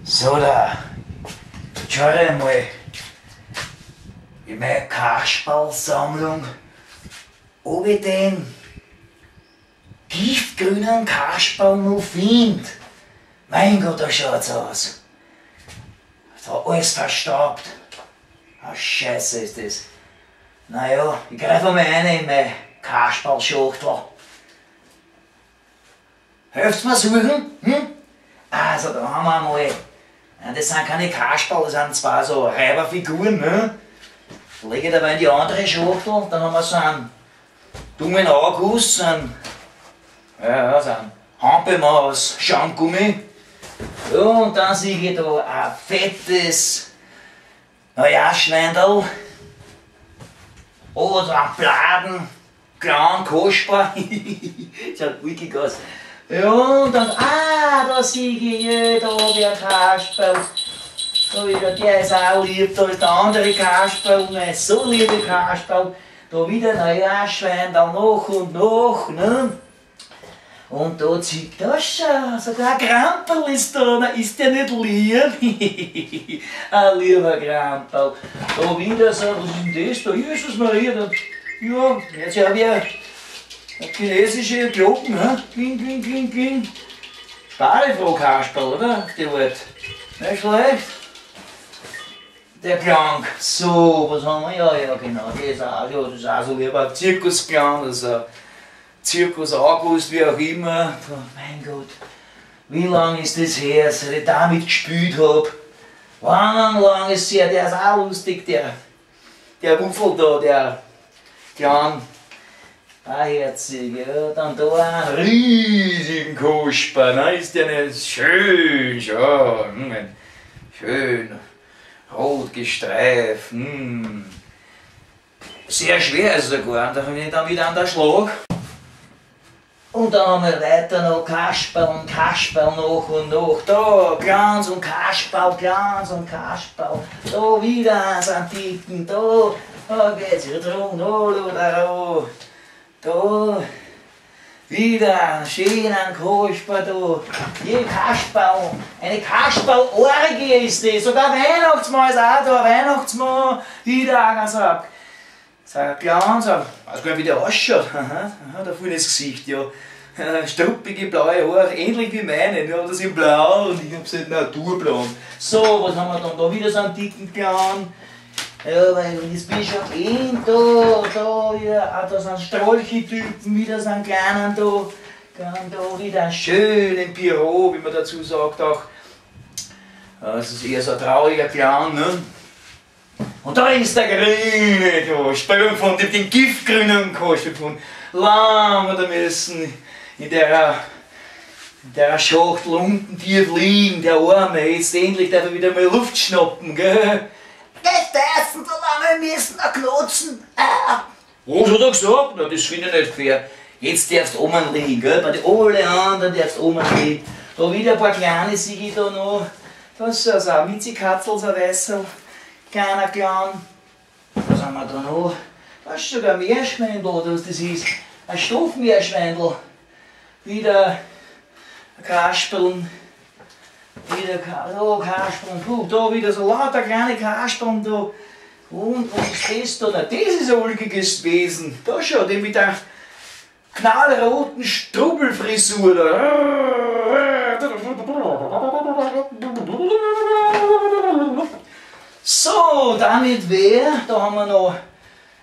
So da, schau einmal in meine Kasperlsammlung, ob ich den giftgrünen Kasperl noch find. Mein Gott, da schaut's aus. Da alles verstaubt. Ah, Scheiße ist das. Naja, ich greife mal rein in meine Kasperlschachtel. Helft's mir suchen? Hm? Also, da haben wir mal. Das sind keine Kasperl, das sind zwei so Reiberfiguren, ne? Lege ich dabei in die andere Schachtel, dann haben wir so einen dummen August, so einen, ja, so einen Hampelmann aus Schaumgummi. Ja, und dann sehe ich da ein fettes Neujahrsschweinderl. Oder ein Bladen, Clown, Kasper. Schaut ulkig aus. Ja, und dann, da sehe ich, ja, da hab ich einen Kasperl. Da wieder, der ist auch lieb, da ist der andere Kasperl, mein so liebe Kasperl. Da wieder ein Neujahrsschwein, da noch und noch, ne? Und da zieht das schon, sogar ein Kramperl ist da, na, ist der nicht lieb? Ein lieber Kramperl. Da wieder so, was ist denn das da? Jesus Maria, da, ja, jetzt hab ich eine chinesische Glocken, ne? Kling, kling, kling, kling. Sparefroh Kasperl, oder? Die Welt. Nicht schlecht. Der Klang. So, was haben wir? Ja, ja, genau, das ist auch, ja, das ist auch so wie ein Zirkusklang, das ist ein Zirkus August, wie auch immer. Oh, mein Gott, wie lange ist das her, seit ich damit gespielt hab? Lang, lang ist her, der ist auch lustig, der Wuffel da, der Clown. Ah, herzig, ja, dann da einen riesigen Kasper, ne, ist der nicht schön, schon, schön, rot gestreift, Sehr schwer ist er sogar, da bin ich dann wieder an der Schlag. Und dann haben wir weiter noch Kasperl und Kasperl noch und noch. Da, Glanz und Kasperl, Glanz und Kasperl. Da wieder eins Antiken, da, da geht's wieder drum, da, da. Wieder einen schönen Kasperl da. Je Kasperl, eine Kasperl-Orgie ist das. Sogar Weihnachtsmann ist auch da, Weihnachtsmann. Wieder ein so ein Clown, so, weiß gar nicht, wie der ausschaut. Aha, aha, da vorne das Gesicht, ja. Struppige blaue Haare, ähnlich wie meine, nur das in blau und ich hab's halt naturblau. So, was haben wir dann da? Wieder so einen dicken Clown. Ja, weil jetzt bin ich schon in, da, da wieder, ah, da sind Strolchi-Typen, wieder so einen kleinen da. Dann da wieder einen schönen Pirot, wie man dazu sagt auch. Das ist eher so ein trauriger Clown, ne? Und da ist der grüne Kasperl gefunden, ich hab den giftgrünen Kasperl gefunden. Lang hat er müssen in der Schachtel unten tief liegen, der Arme. Jetzt endlich darf er wieder mal Luft schnappen, gell? Das essen so lange müssen er klotzen. Ah. Was hat er gesagt? Na, das finde ich nicht fair. Jetzt darfst du oben liegen, gell? Bei den alle anderen darfst du oben liegen. Da wieder ein paar kleine sehe ich da noch. Das ist so ein Mitzikatzel, so ein Weißerl. Kleiner Clown. Was haben wir da noch? Das ist sogar ein Meerschweindl, oder was das ist. Ein Stoffmeerschweindl. Wieder ein Kasperl. Wieder oh, Kasperl. Puh, da wieder so lauter kleine Kasperl da. Und was ist das da? Na, das ist ein ulkiges Wesen. Da schau, den mit der knallroten Strubbelfrisur da. So, damit wäre, da haben wir noch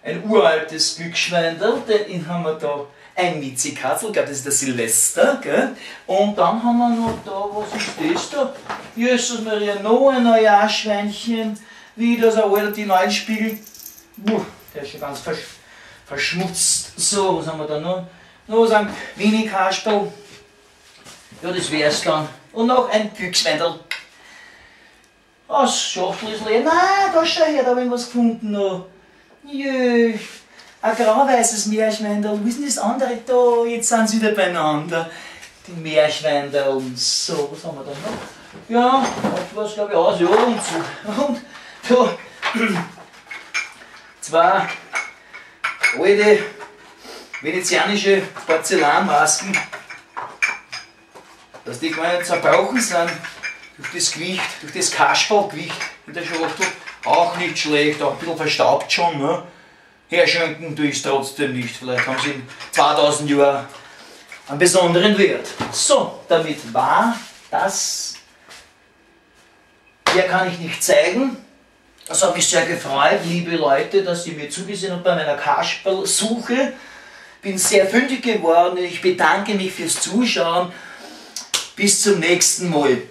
ein uraltes Glücksschweindel, den haben wir da ein Mitzikatzel, ich glaube, das ist der Silvester, gell? Und dann haben wir noch da, was ist das da? Jesus Maria, noch ein Neujahrsschweinchen, wieder so ein alter, die neuen Spiegel. Puh, der ist schon ganz verschmutzt. So, was haben wir da noch? Noch so ein Mini-Kasperl. Ja, das wär's dann. Und noch ein Glücksschweindel. Das Schachtel ist leer. Nein, da schau her, da hab ich was gefunden noch. Jö, ein grau-weißes Meerschweinderl. Wo ist denn das andere da? Jetzt sind sie wieder beieinander. Die Meerschweinderl. So, was haben wir da noch? Ja, das war's, glaub ich, aus. Ja, und so. Und da zwei alte venezianische Porzellanmasken. Dass die gar nicht zerbrochen sind. durch das Gewicht, durch das Kasperlgewicht in der Schachtel, auch nicht schlecht, auch ein bisschen verstaubt schon. Ne? Herschenken tue ich es trotzdem nicht, vielleicht haben sie in 2000 Jahren einen besonderen Wert. So, damit war das. Mehr kann ich nicht zeigen. Das hat mich sehr gefreut, liebe Leute, dass ihr mir zugesehen habt bei meiner Kasperlsuche. Bin sehr fündig geworden. Ich bedanke mich fürs Zuschauen. Bis zum nächsten Mal.